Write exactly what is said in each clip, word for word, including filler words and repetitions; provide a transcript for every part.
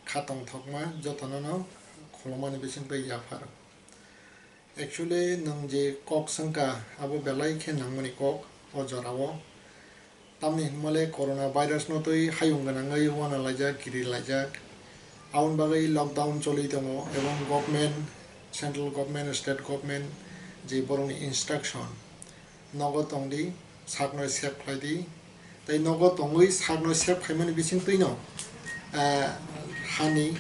Khatong thokma jotono no khulumani bisingtwi yaphar. Actually, nwng je kok swngkha, abo belai khe nangmani kok o jorao. Tamni hinmale corona virus no twi hayung gwnangwi wana laijak, kiri laijak. Aboni bagwi lockdown choli tongo, ebong government, central government, state government je borokni instruction, nogo tongdi, sakno save khlaidi. Tei nogo tongwi sakno save khaimani bisingtwino, eh, hani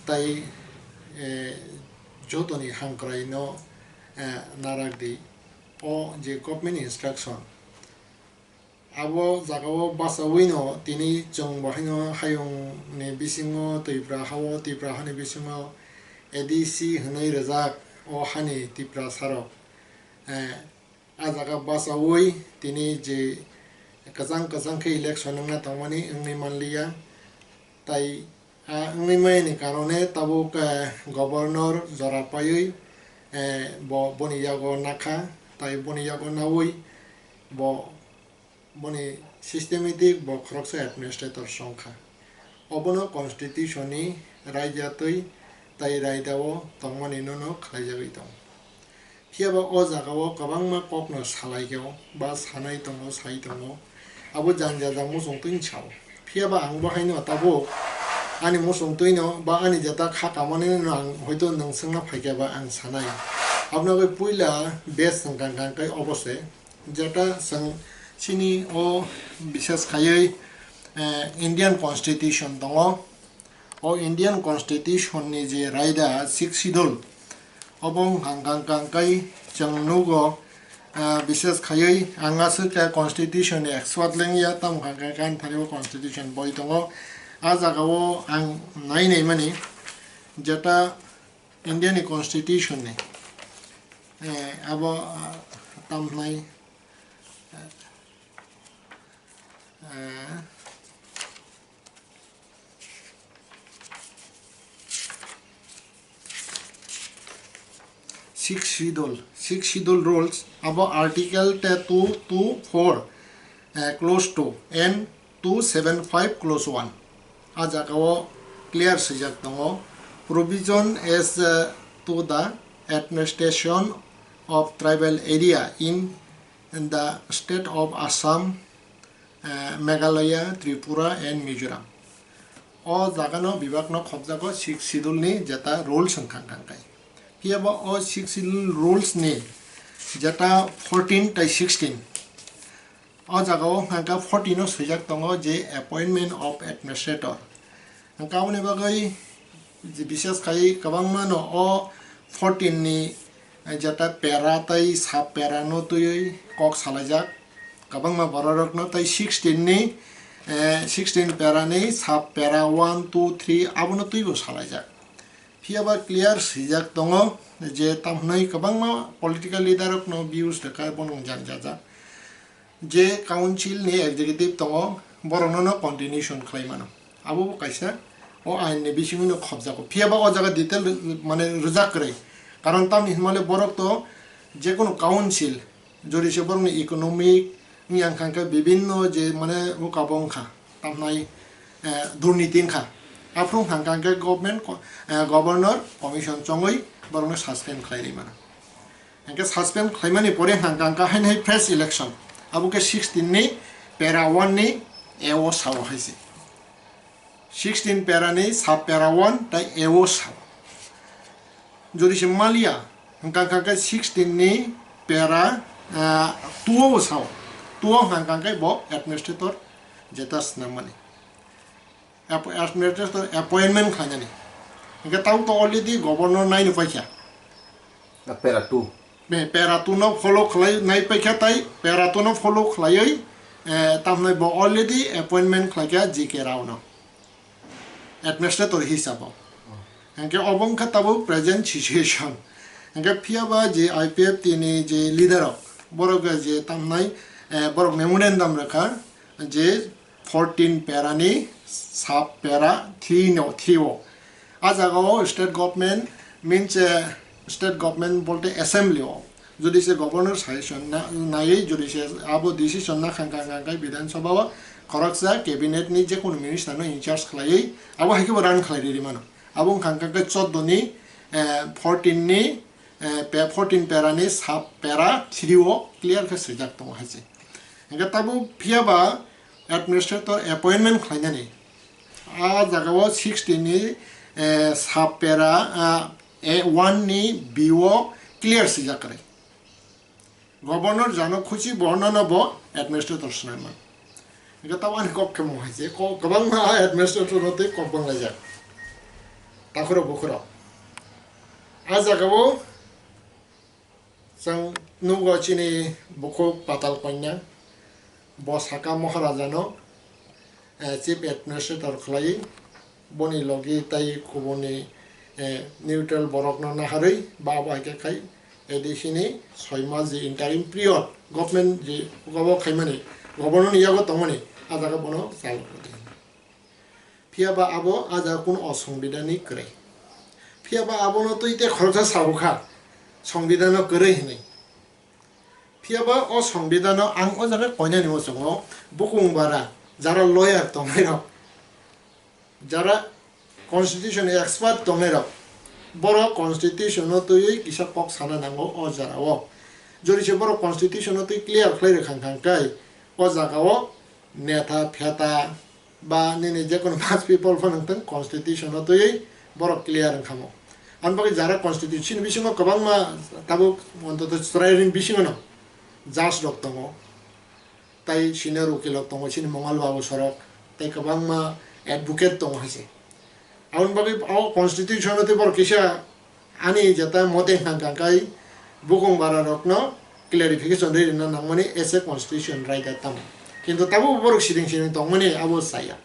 tei, eh, jotoni hamkraino, eh, narakdi. O je government instruction, abo jagao bachawino tini chwng bo haino hayungni bisingo Twipra hao, Twipra hani bisingo A D C hwnwi rwjak o hani Tiprasarok, eh, a jaga bachaui tini je kwchang kwchang khe election wngna tongmani wngwi manliya. Tai a wngwi mani karone tabuk, eh, governor jora paiwi, eh, bo boni yago nakha, tai boni yago naui bo boni systematic bo khoroksa administrator songkha. Obono constitution ni raida twi tai raida o tongmani nono khlaijagwi tongo. Phiyaba o jagao kwbangma kokno salaikha o, ba sanai tongo, sai tongo, abo jang jajak muchungtwi sao. Phiyaba ang bo haino tabuk ani muchungtwino ba ani jeta kha kamani no ang hoito nwng swngna phaikha ba ang sanai. Aboni bagwi puila base hwnkha hwnkha khe obo se, jeta chwng chini o bises khaiwi, eh, Indian Constitution tongo. O Indian Constitution ni je raida Sixth Schedule, obo wngkha hwnkha hwnkha khe chwng nugo, ah, bises khaiwi ang aswk khe Constitution ni expert lengya, tamo hwnkha khe ani thani o Constitution boi tongo. A jagao ang nai naimani jeta India ni Constitution ni, eh, abo, ah, tamhnai, eh, Sixth Schedule, Sixth Schedule rules, abo Article te two two four, eh, clause two and two seven five clause one. A jagao clear swijak tongo, provision as, eh, to the administration of tribal area in the state of Assam, eh, Meghalaya, Tripura and Mizoram. O jagano bibakno khobjago Sixth Schedule ni jeta rules wngkha hwnkha khe. Phiyaba o Sixth Schedule rules ni jeta fourteen tai sixteen. O jagao hwnkha khe fourteen o swijak tongo je appointment of administrator. Hwnkha aboni bagwi je bises khai kwbangma no o fourteen ni jeta para tai sub para no twiwi kok salaijak. Kwbangma bororokno tei sixteen ni, eh, sixteen para ni sub para one, two, three abono twibo salaijak. Phiyaba clear swijak tongo je tamhnai kwbangma political leader rokno views rwkha bono wngjakjak. Je council ni executive tongo borokno no continuation khlai mano. Abo bo kaisa o ain ni bisingo no khobjago. Phiyaba o jaga detail mane rwjak kwrwi. Karon tamni hinmale borok to jekunu council jodi se borokni economic wngya wngkha khe bibinno je mane ukabo wngkha tamhnai, eh, durniti wngkha. Aphuru wngkha khe government co-, eh, governor commission chongwi borokno suspend khlai ri mano. Hwnkhe suspend khlaimani pore hwnkha khe haino hai fresh election. Abo khe sixteen ni para one ni A O sao hai se. Sixteen para ni sub para one tai A O sao. Jodi se maliya, hwnkha khe sixteen ni para, ah, two o sao. Two o hwnkha khe bo administrator jeta swnam mani. App-, administrator appointment khlainani. Hwnkhe tamo to already governor naino paikha. A para two. Be, para two no follow khlai nai paikha tai, para two no follow khlaiwi, eh, tamhnai bo already appointment khlaikha G K Rao no. Administrator hisabo. Hwnkhe obo wngkha tabuk present situation. Hwnkhe phiyaba je I P F T ni je leader rok, borok je tamhnai, eh, borok memorandum rwkha je fourteen para ni sub para three no, three o. A jaga o state government means, eh, state government bolte assembly o. Jodi se governor suggestion na, naiwi jodi se abo decision na khan khan khan khai Bidhan Sabha o khoroksa cabinet ni jekunu minister no in charge khlaiwi abo hai khe bo run khlai riri mano. Abo wngkha hwnkhe chordo ni, eh, fourteen ni, eh, pe-, fourteen para ni sub para three o clear khe swijak tongo hai se. Hingke tabuk phiya ba administrator appointment khlainani. A jaga o sixty ni, eh, sub para, ah, A one ni B o clear swijak kwrwi. Governor jano khuchi borno no bo administrator swnai man. Hingke tabuk ani kok khe mo hai se, kok kwbangma administrator no tei kok banglaijak. Takhurok bukhurok. A jaga o Chwng nugo chini bukhuk Patal Kanya, bo saka Maharaja no, eh, chief administrator khlaiwi, boni logi tai kubuni, eh, neutral borok no naharwi ba abo hai khe khai A D C ni soi mas je interim period government je obo khaimani, governor ni yago tongmani, a jaga bono chal rwdi. Phiya ba abo a jaga kunu osongbidhanik kwrwi. Phiya ba abono twi tei khoroksa sabo kha, songbidhano kwrwi hinwi. Phiya ba o songbidhano ang o jaga koinani muchungo bukung bara jara lawyer tongnairok, jara constitution expert tongnairok, borok constitution no twiwi kisa kok sana nango o jara o. Jori se borok constitution no twi clear khlai rwkha hwnkha hwnkhe o jaga o netha pheta ba nini jekunu mass people phano wngthung, constitution no twiwi borok clear wngkha mo. Aboni bagwi jara constitution ni bisingo kwbangma tabuk ontoto chwraini bisingo no judge rok tongo, tai senior ukil rok tongo, chini Mongal Babu Sorok, tai kwbangma advocate tongo hai se. Aboni bagwi o constitution no tei borok kisa ani jeta mote hwnka hwnka kai bukung bara rokno clarification rwi rwna nangmani as a constitution right tamo. Kintu tabuk borok siding siding tongmani abo chaya.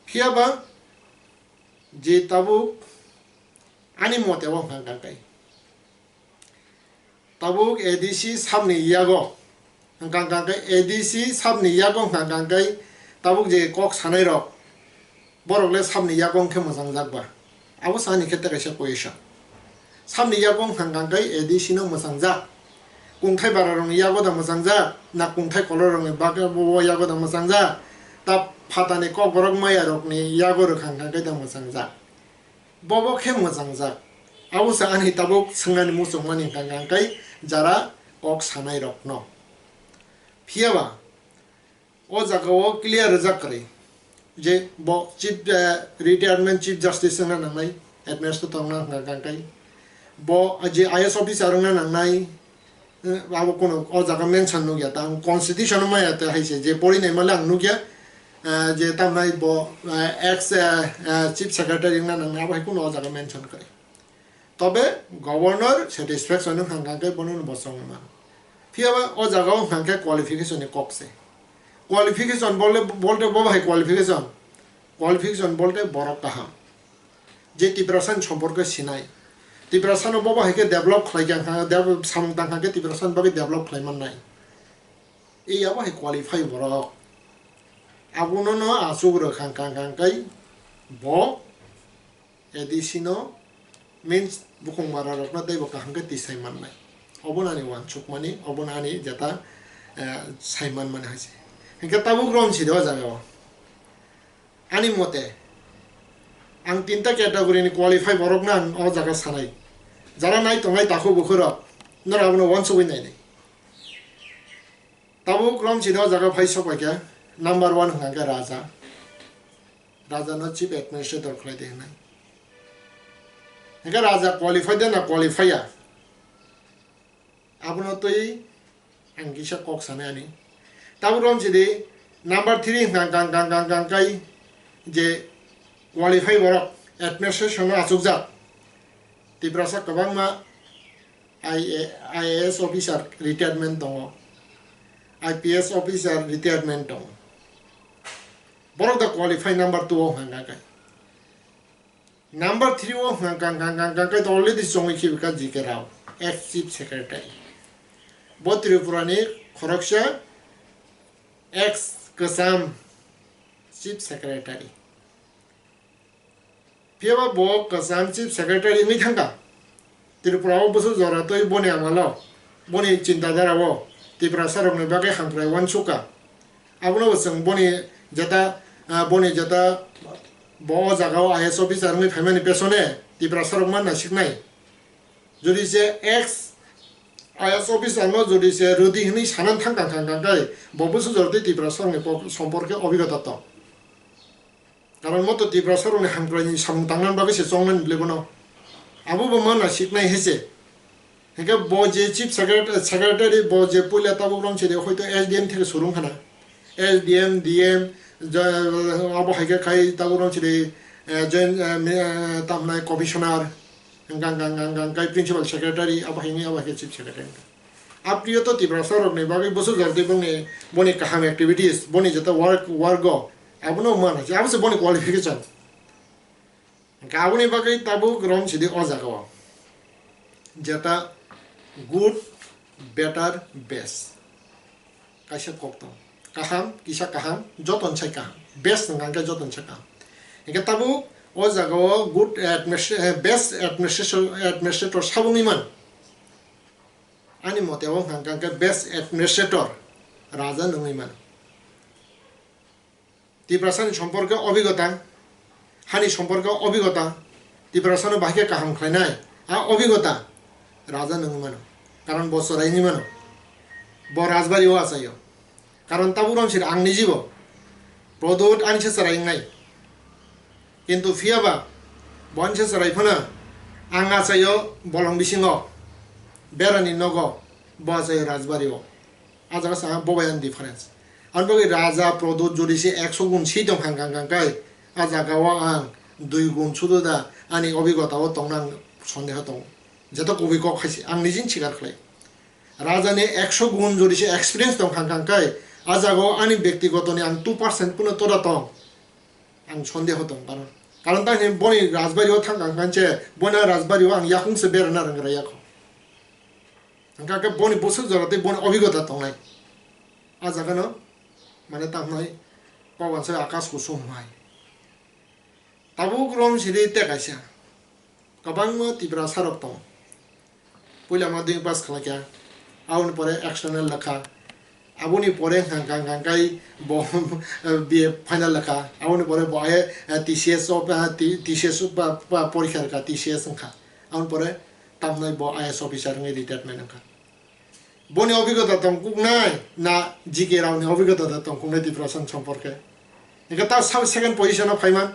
Phiya ba je tabuk ani mote o hwnka hwnka kai tabuk A D C sabni yago hwnka hwnka khe, A D C sabni yago hwnka hwnka khe tabuk je kok sanai rok, borok le sabni yago hwnkhe mwchangjak ba? Abo se ani khe tei kaisa question. Sabni yago hwnka hwnka khe A D C no mwchangjak, kungthai bara rokni yago da mwchangjak, na kungthai kolor rokni bagwi bo yago da mwchangjak, ta phatani kokborok maya rokni yago rwkha hwnka khe da mwchangjak? Bobo khe mwchangjak. Abo se ani tabuk swngnani muchungmani hwnka hwnka khe jara kok sanai rokno. Phiya ba o jaga o clear rwjak kwrwi je bo chief, eh, retirement chief justice wngna nangnai, administrator wngna hwnka hwnka khe bo je I A S officer wngna nangnai, Eh, abo kunu o jaga mention nukya ta, ang constitution o maya ta hai se, je pori nai male ang nukya, eh, je tamnai bo, eh, ex, eh, eh, chief secretary wngna nangnai, abo hai kunu o jaga mention kwrwi. Tobe governor satisfaction wng hwnka khe bono bo chongma. Phiya ba o jaga o hwnka khe qualification ni kok se. Qualification bolte, bolte bo hai qualification. Qualification bolte borok kaham. Je Tiprasani somporke sinai. Tiprasano bobo hai khe develop khlai kha, dev-, samung tang kha khe Tiprasani bagwi develop khlai mannai. Ei abo hai qualify borok. Abono no achuk rw kha, kha, kha, kha, bo A D C no means bukung bara rokno teibo kaham khe tisai mannai. Obono ani uansukmani, obono ani jeta, eh, sai manmani hai se. Hinkhe tabuk rom si de o jaga o. Ani mote, ang tinta category ni qualify borok no ang o jaga sanai. Jara nai tongnai takhuk bukhuk rok, norok abono uansugwi nainai. Tabuk rom si de o jaga phai sok pai khe, number one hwnka khe Raja. Raja no chief administrator khlai de hwnai. Hinkhe Raja qualify de na qualify ya? Abono twi ang kisa kok sanai ani. Tabuk rom si di number three hwnka kang kang kang kang kai je qualify borok administration no achukjak. Tiprasa kwbangma I A, I A S officer retirement tongo, I P S officer retirement tongo. Borok da qualify number two o hwnka kai. Number three o hwnka, hwnka, hwnka, hwnka, already chongwi khibika G K Rao, ex chief secretary. Bo Tripura ni khoroksa ex kwcham chief secretary. Phiya ba bo kwcham chief secretary wngwi thangkha. Tripura o bwswk jora twi boni amalo, boni chinta dara o Tiprasa rokni bagwi hamkrai uansukha. Abono bo chwng boni Jeta, ah, boni jeta bo o jaga o I A S officer wngwi phaimani pesone Tiprasa rok man naisiknai. Jodi se ex I A S officer no jodi se rwdi hwnwi sanan thang kang kang kang kai bo busu jor tei Tiprasa rokni pok-, somporke obigota tong. Karon moto Tiprasa rokni hamkrai ni samung tangnani bagwi se chongnani bwlai bono. Abo bo man naisiknai hese. Hingke bo je chief secret-, secretary, bo je puila tabuk rong chide, hoito S D M theke surung khana. S D M, D M, ja-, abo hai khe khai tabuk rong chide, eh, join, eh, mi-, eh, tamnai commissioner, hingka, hingka, hingka, hingka, hingka kai principal secretary, abo hai ni, abo hai khe chief secretary. Apriyo to Tiprasa rok ni bagwi busu jor di bongni, boni kaham activities, boni jeta work, work go, abono mana, abo se boni qualification. Hingke aboni bagwi tabuk rom sidi o jaga o. Jeta good, better, best. Kaisa kok tong. Kaham, kisa kaham, joton sai kaham. Best hwnka hwnkhe joton sai kaham. Hingke tabuk o jaga o good administra-, eh, best administration, administrator sabo wngwi man. Ani mote o hwnka hwnkhe best administrator raja wngwi man. Tiprasani somporke obigota, hani somporke obigota, Tiprasano bahai khe kaham khlainai, a obigota raja nungwi mano, karon bo chwraini mano, bo rajbari o achaio, karon tabuk rong sir ang nijibo Prodot ani se chwrai wngnai, kintu phiyaba bo ani se chwrai phano ang achaio bolong bisingo berani nogo bo achaio rajbari o. A jaga sa bo bai ang difference. Ang bagwi raja Prodot jodi se ekso gun si tong hang hang hang kai, a jaga o ang dui gun sudu da ani obigota o tong nang sondeho tongo. Jeto kubui kok hai se ang nijin sikar khlai. Raja ni ekso gun jodi se experience tong hang hang kai, a jaga o ani bektigoto ni ang two percent puno toda tong. Ang sondeho tong karon. Karon ta hini boni rajbari o thang hang hang se, boni rajbari o ang yakung se berana rang ra yakho. Hingkha khe boni bwswk jora tei boni obigota tongnai. A jaga no, mane, tamhnai kok wansai akas kusum hai. Tabuk rom sidi tei kaisa. Kwbangma Tiprasa rok tongo. Puila madhyamik pass khlaikha. Aboni pore external lekha. Aboni pore hwnkha hwnkha hwnkha kai bo B A final lekha. Aboni pore bo aye, eh, T C S o, eh, T-, T C S o pa, pa, porikha rwkha, T C S wngkha. Aboni pore tamnai bo I A S officer wngwi retirement wngkha. Boni obigota tongkuknai na G K Rao ni obigota da tongkuknai Tiprasa ni somporke? Hingke ta sabo second position o phaiman.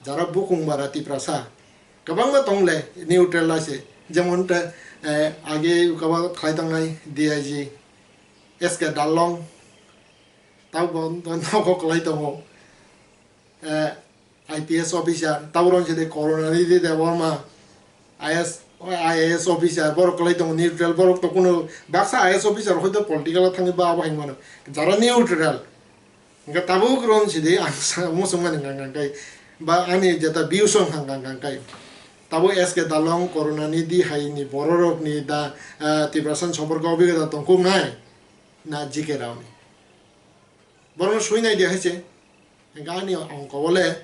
Jara bukung bara Tiprasa kwbangma tongle neutral lai se. Jemon te, eh, age ukaba khlai tongnai D I G S K Darlong, tabo bo nogo khlai tongo. Eh, I P S officer, tabuk rong sidi Karunanidhi Debbarma, I S, I A S officer, borok kwlai tongo neutral, borok to kuno baksa I A S officer hoito political o thangwi ba abo hai mano, jara neutral. Hingke tabuk rong sidi ang sa-, muchung mani hang hang kai, ba ani jeta views wng hang hang kai. Tabuk S K Darlong, Karunanidhi hai ni borok rok ni da, ah, Tiprasa ni somporke obigota tongkuk nai na G K Rao ni. Borokno sui nai di hai se. Hingke ani ongko o le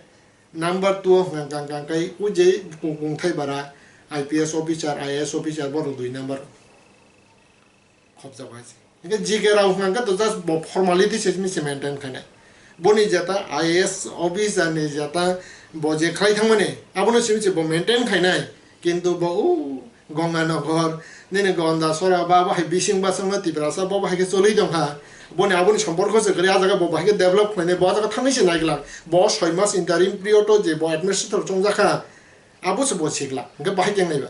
number two o hwnka hwnka hwnka hwnkhe o je kung-, kungthai bara I P S officer, I A S officer borok dui number khopjak hai se. Hingke G K Rao hwnka hwnkhe to just bo formality se simi se maintain khainai. Boni jeta I A S officer ni jeta bo je khlai thangmani abono simi se bo maintain khainai. Kintu bo o Ganganagar, nini Gandachara ba, bo hai bising basongno Tiprasa, bo bo hai khe choli tongkha. Boni aboni somporko se kwrwi, a jaga bo bo hai khe develop khlainai, bo a jaga thangwi se naiglak. Bo soi mas interim period o je bo administrator chongjakha, abo se bo siglak. Hingke bo hai khe naiba.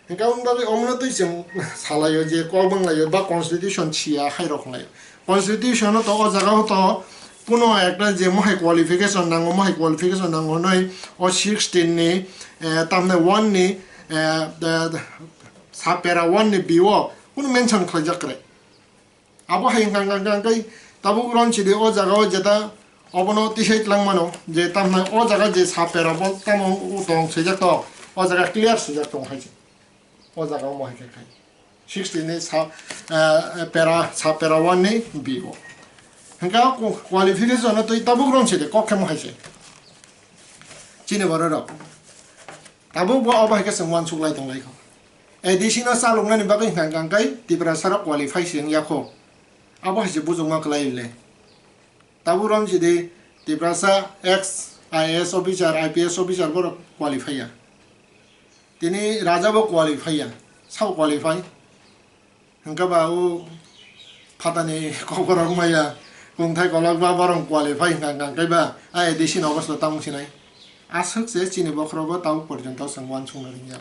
Hingke aboni bagwi omono twi chwng salaio je kok banglaio ba constitution siya hai rok wngnai. Constitution o to o jaga o to kuno ekta je mohai qualification nango, mohai qualification nango hwnwi o sixteen ni, eh, tamni one ni, eh, eh, sapera one ni B O kuno mention khlaijak kwrwi. Abo hai hwnka hwnka hwnka hwnkhe tabuk rong sidi o jaga o jeta obono tisai twlang mano je tamni o jaga je sapera bo tamo tong swijak to, o jaga clear swijak tong hai se. O jaga o mohai khe khai. Sixteen ni sa, eh, para, sa para one ni B O. Hingke o qualification no twi tabuk rong se de, kok khe mohai se. Chini borok rok. Tabuk bo abo hai khe chwng uansuk lai tong lai kho. A D C no chalok nani bagwi hwnka hwnkhe Tiprasa rok qualify se wng ya kho. Abo hai se bujokma kwlai le. Tabuk romsidi Tiprasa ex I A S officer, I P S officer borok qualify ya. Tini raja bo qualify ya, sao qualify? Hwnkhe ba o phatani kokrok maya kungthai kolok ba borok qualify hwnkha hwnkha khe ba a A D C ni obosta tamo sinai. Aswk se chini bokhorogo tabuk porjonto chwng uansukna ringya.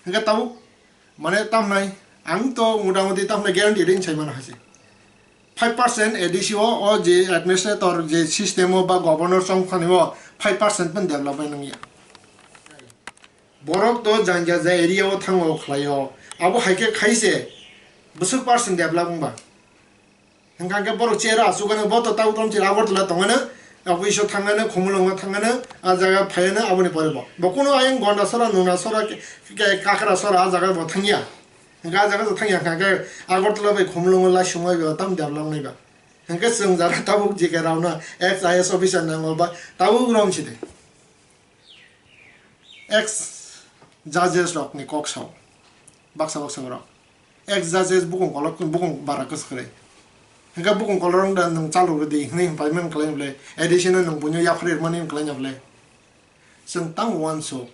Hwnkhe tabuk mane tamnai ang to mota moti tamnai guarantee ring sai mano hai se. Five percent A D C o, o je administrator je system o ba governor chongkhani o five percent pun develop bai nangya. Borok to jang jang jang area o thango khlaio. Abo hai khe khaise bwswk percent develop wngba. Hwnkha khe borok chair o achukgano bo to tabuk tamo chwla Agartala tongmano, office o thangmano, Khumulwngo thangmano, a jaga phaiano aboni pore bo. Bo kuno ayang Gondasora, Nunasora, ke-, ke-, Kakrasora a jaga bo thangya. Hwnkha a jaga bo thangya hwnkha khe Agartala bai Khumulwngo laisung bai bo tam develop wngnai ba. Hwnkhe chwng jara tabuk J K Rao no ex I A S officer nango ba tabuk romsidi. Ex judges rokni kok sao, baksa baksa borok. Ex judges bukung kolok, bukung bara kwswk kwrwi. Hwnkhe bukung kolok wng da nwng chalu rwdi hwnwi hwnpai man kwlai bwle, additional nwng buino yaphar rwmani hwn kwlai bwle. Chwng tamo uansuk.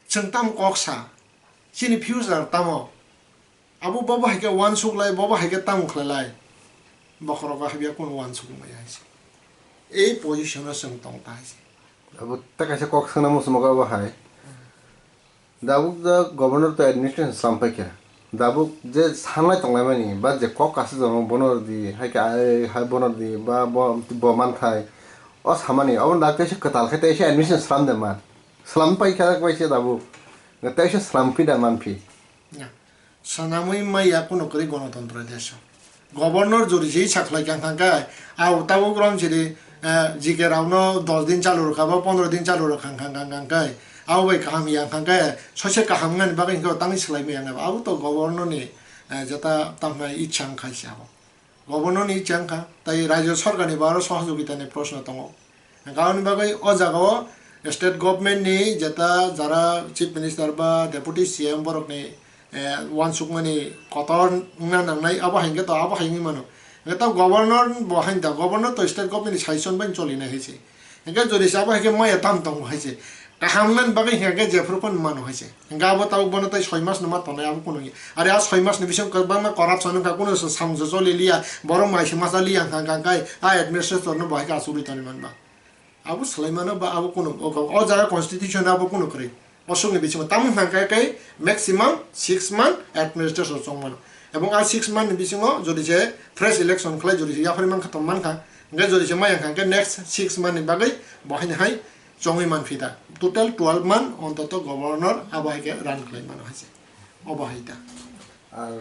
Chwng tamo kok sa, chini future tamo? Abo bobo hai khe uansuk lai, bobo hai khe tamo khlai lai, bokhorogo habya kunu uansuk maya hai se. Ei position o chwng tong ta hai se. Abo ta kaisa kok swngna muchungma khe abo hai. Dabuk da governor to administration slam pai kha. Dabuk je sanlai tonglaimani, ba je kok kasu jongno bono rwdi, hai khe ai, hai bono rwdi, ba bo, bo manthai. O samani, obo dak teisa kwtal khe teisa admission slam de man. Slam pai kha bai se dabuk. Teisa slam phi da man phi. Ya. Sanamwi maya kuno kwrwi gonotontro desh o. Governor jodi se sakhlai kha kha khe, au tabuk rom sidi, eh, J K Rao no dos din chalu rwkha ba pondro din chalu rwkha kha kha kha khe, abo bai kaham ya kha khe, soise kaham wngani bagwi hwnkhe tangwi swlai maya wngkha. Abo to governor ni, eh, jeta tamhnai ichha wngkha se abo. Governor ni ichha wngkha, tai rajyo sorkar ni bo aro sohojogita ni proshno tongo. Hwnkha aboni bagwi o jaga o state government ni jeta jara chief minister ba deputy C M borok ni, eh, uansukmani kotor wngna nangnai, abo hai khe to abo hai wngwi mano. Hwnkhe to governor bo hai da, governor to state government ni suggestion bai choli nai hai se. Hwnkhe jodi se abo hai khe maya tam tongo hai se. Kaham wngna bagwi hwnkhe jephru phano mano hai se. Hwnkhe abo tabuk bono tai soi mas no ma tongnai abo kuno ya. Are a soi mas ni bisingo kwbangma corruption wngkha, kuno se samung se choli liya, borok mai se masa liya hwnkha hwnkha khe a administrator no bo hai khe achugwi tongwi man ba. Abo swlai mano ba abo kuno o, o jaga constitution abo kuno kwrwi. Osok ni bisingo tamo hwnkha khe maximum six month administration chong mano. Ebong a six month ni bisingo jodi se fresh election khlai, jodi se yaphari mankha tong mankha, hwnkhe jodi se maya hwnkha khe next six month ni bagwi bo haino hai chongwi manphi da. Total twelve month ontoto governor abo hai khe run khlai mano hai se. Obo hai da. Ar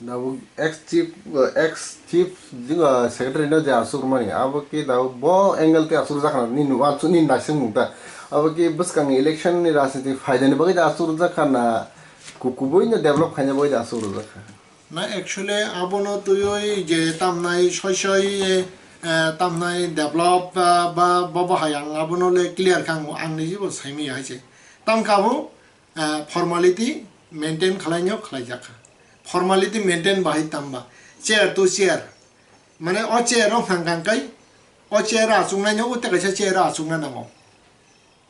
tabuk ex chief, ex chief, uh, secretary no je asuk mani, abo ke tabuk bo angle te asuk jakha na, nini uansuk, nini naising mung ta. Abo ke bwskang election ni rajniti phaida ni bagwi da asuk jakha na, ku-, kubui no develop khaina bagwi da asuk jakha. Na actually abono twiwi je tamnai soi soi, eh, tamnai develop, ah, ba, ba, bo bahai ang abono le clear kha ang, ang ni jibo saimaya hai se. Tam kha bo, ah, formality maintain khlaino khlaijakha. Formality maintain bahai tamba chair to chair, mane o chair o hwnkha hwnkha kai o chair o achuknaino o tei kaisa chair o achukna nango.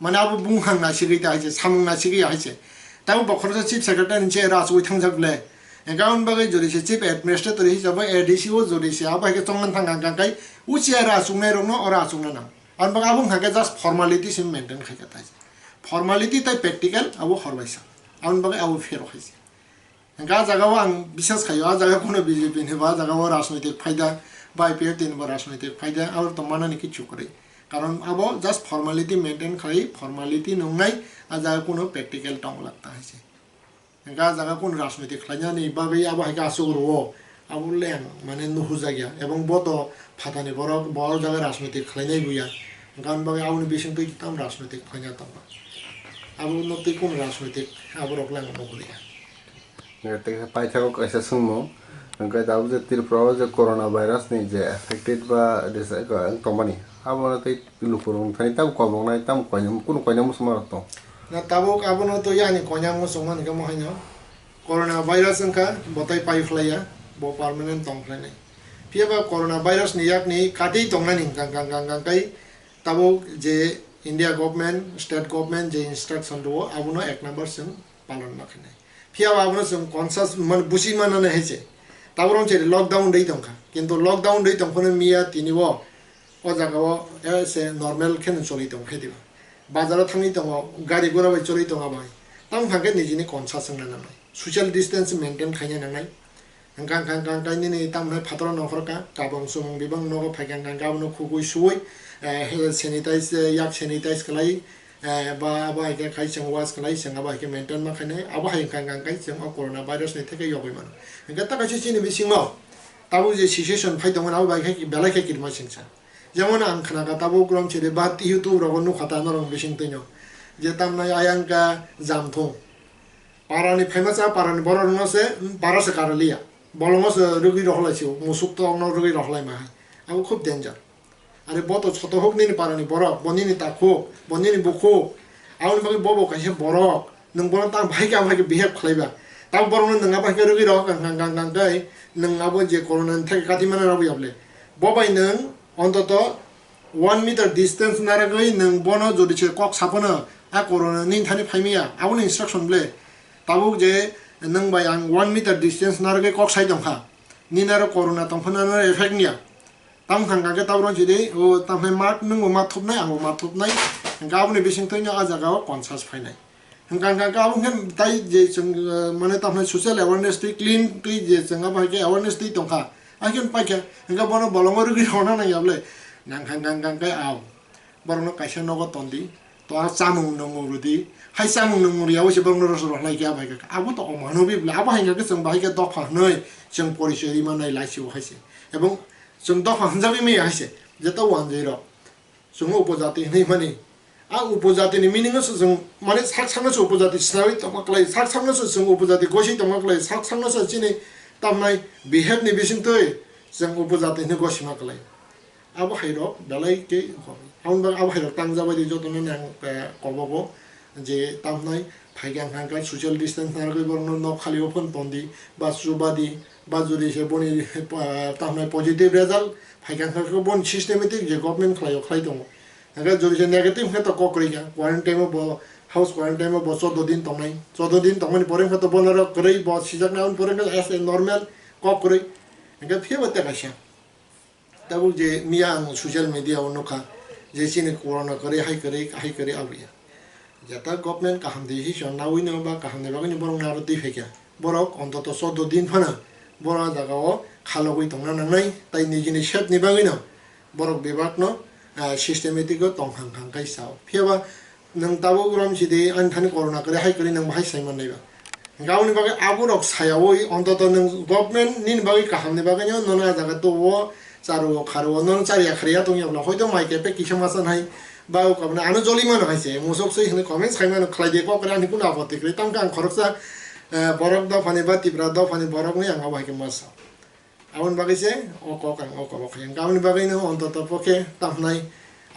Mane abo bung hang na sigwi ta hai se, samung na sigwi hai se. Tamo bokhoroksa chief secretary ni chair o achugwi thangjak le. Hwnkha aboni bagwi jodi se chief administrator hisabai A D C o jodi se abo hai khe chongna thang hwnkha hwnkha kai o chair o achuknai rokno oro achukna nango. Aboni bagwi abo hwnkha khe just formality se maintain khai kha tai. Formality tei practical abo horbaisa. Aboni bagwi abo phero hai se. Hwnkhe ah jaga o ang biswas khaio, ah jaga kuno B J P ni bo, ah jaga o rajnoitik phaida, ba I P F T ni bo rajnoitik phaida, abo tong manani kichu kwrwi. Karon abo just formality maintain khlai, formality nungnai, ah jaga kuno practical tong lakta hai se. Hwnkhe ah jaga kuno rajnoitik khlainani bagwi abo hai khe aswk rwo, abo le ang mane nuhujakya. Ebong bo to phatani borok, bo o jaga rajnoitik khlainai buya. Hwnkhe aboni bagwi aboni bisingtwi tam rajnoitik khlaina tongo. Abo no twi kuno rajnoitik, abo rok le ang nuguriya. Tei paithago kaisa swngmung, hwnkhe tabuk je Tripura o je corona virus ni je affected ba resa wng tongmani, abo no tei lukurok thani tamo koboknai, tamo koinai, kunu koinai muchungma rok tong. Na tabuk abono twi ani koinai muchungma hwnkhe mo haino corona virus wngkha, bo tei pai phlaiya, bo permanent tong phlainai. Phiya ba corona virus ni yakni katwi tongnani hwnkha hwnkha hwnkha hwnkha kai tabuk je India government, state government je instruction rwo, abono ek number chwng palon ma khainai. Phiya ba abono chwng conscious man, busi manani hai se. Tabuk rong cheri lockdown dei tongkha. Kintu lockdown dei tongphano miya tini o, o jaga o, eh, se normal kheno choli tong khe diba. Bazar o thangwi tongo, gari gura bai choli tongo bai. Tamo hwnkha khe nijini conscious wngna nangnai. Social distance maintain khaina nangnai. Hwnkha hwnkha hwnkha hwnkha nini tamo hai phataro nongkhor kha, kabang chumung bibang nogo phaikha hwnkha hwnkha abono khugui suui, eh, sanitize, eh, yak sanitize khlai, eh, ba abo hai khe khai chwng wash khlai chwng abo hai khe maintain ma khainai, abo hai hwnkha hwnkha hwnkha chwng o corona virus ni theke yogwi mano. Hwnkhe ta kaisa chini bisingo tabuk je situation phai tongmani abo bai khe belai khe kirima singsa. Jemon ang khnakha tabuk rom chiri ba YouTube rogo nukha ta norok bising twino je tamnai ayang kha jamthung. Parani phaima cha parani borok rokno se, para se karaliya. Bolongo se rwgwi rohorlai sio, musuk tokno rwgwi rohorlai ma hai. Abo khub danger. Are bo to soto huk nini parani borok, bo nini takhuk, bo nini bukhuk. Aboni bagwi bo bo kaisa borok, nwng bono tang bahai khe, bahai khe behave khlai ba. Tamo borokno nwng abo hai khe rwgwi rohor kang kang kang kang khe, nwng abo je corona ni theke kati mano rwgwi ya bole. Bo bai nwng ontoto one meter distance narwgwi nwng bono jodi se kok saphano, a corona nini thani phaimaya, aboni instruction ble. Tabuk je nwng bai ang one meter distance narwgwi kok sai tongkha, nini aro corona tongphano ano effect niya. Tamo hwnkha hwnkha khe tabuk rong chidi, o tamo hai mat nwngbo mat thupnai, angbo mat thupnai, hwnkha aboni bising twino a jaga o conscious phainai. Hwnkha hwnkha khe abo hwnkhe tai je chwng, eh, mane tamo hai social awareness twi clean twi je chwng abo hai khe awareness twi tongkha, hakhe paikha, hwnkhe bono bolongo rwgwi rwna nangya bole, nangkha hwnkha hwnkha khe ao. Borokno kaisa nogo tondi, to a chamung nungmung rwdi, hai chamung nungmung rwya se borokno rosa rohlai khe abo hai khe, abo to omanobi bwle, abo hai khe chwng bahai khe dopha hwnwi chwng porichoi rima nai laisio hai se. Ebong chwng dopha hwnjagwi maya hai se, jeto wanjwi rok chwng upojati hwnwi mani. A upojati ni meaning no se chwng mane sak sakno se upojati sinawi tongma klai, sak sakno se chwng upojati gosi tongma klai, sak sakno se chini tamnai behave ni bisingtwi chwng upojati hwnwi gosima klai. Abo hairok belai khe hobi. Aboni bagwi abo hairok tangjabai di jotono nang, eh, kobogo je tamnai phaikha hwnkha hwnkha social distance narwgwi borokno nok khali o phone tondi ba chubadi ba jodi se boni, eh, tamnai positive result phaikha hwnkha khe boni systematic je government khlai o khlai tongo. Hwnkhe jodi se negative hwnkhe to kok kwrwi kha quarantine o bo house quarantine o bo choudo din tongnai. Choudo din tongmani pore hwnkhe to bono rok kwrwi bo sijaknai aboni pore hwnkhe as a normal kok kwrwi. Hwnkhe phiya bo tei kaisa. Tabuk je miya ang social media o nukha je chini corona kwrwi, hai kwrwi, hai kwrwi abo ya. Jeta government kaham decision nawi no ba kaham ni bagwi no borok naro twi phaikha. Borok ontoto choudo din phano borok ah jaga o khalogwi tongna nangnai, tai nijini safety ni bagwi no borok bebak no, ah, systematic o tong hang hang kai sao. Phiya ba nwng tabuk rom sidi ani thani corona kwrwi hai kwrwi nwng bahai sai mannai ba. Hwnkhe aboni bagwi aborok sayaui ontoto nwng government nini bagwi kahamni bagwino nono ah jaga tubuo charuo kharuo nono chariya khariya tongya bwla hoito mai khe pek kisa masa nai ba o kabna ano joli mano hai se musok swi hwnwi comment sai mano khlai de kok ani kunu apotti kwrwi tamo khe ang khoroksa, eh, borok dophani ba Tipra dophani borokni ang abo hai khe masa. Aboni bagwi se o kok ang o kok o khai. Hwnkhe aboni bagwi no ontoto pokhe tamnai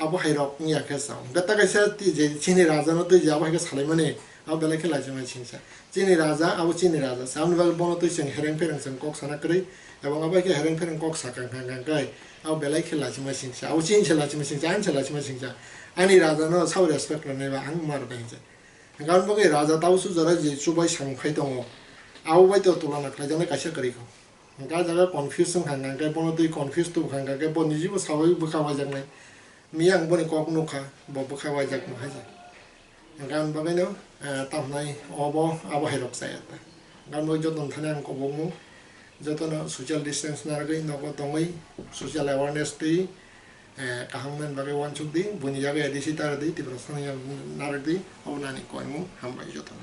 abo hai rok wngya khe chao. Hwnkhe ta kaisa twi je chini raja no twi je abo hai khe salaimani abo belai khe laisima singsa. Chini raja abo chini raja se. Aboni bagwi bono twi chwng hereng phereng chwng kok sana kwrwi. Ebong abo hai khe hereng phereng kok sakha hwnkha hwnkha hwnkhe abo belai khe laisima singsa. Abo chini se laisima singsa, ani se laisima singsa. Ani raja no sao respect rwnai ba ang ma rwnai hwnkhe. Hwnkhe aboni bagwi raja tausu jora je chubai samung khai tongo. Abo bai to tulana khlaijaknai kaisa kwrwi kho. Hwnkhe ah jaga confuse wngkha, hwnkhe bono twi confuse tubukha, hwnkhe bo nijibo saui bwkha waijaknai. Miyang boni kok nukha, bo bwkha waijakma hai se. Hwnkhe aboni bagwino, eh, tamhnai obo abo hai rok chaya ta. Hwnkhe aboni bagwi jotono thani ang kobokmung, jotono social distance narwgwi nogo tongwi social awareness twi, eh, kaham wngmani bagwi uansuk di, buini yago A D C ta rw di, Tiprasani yago narwk di, obo nani koimung, hambai jotono.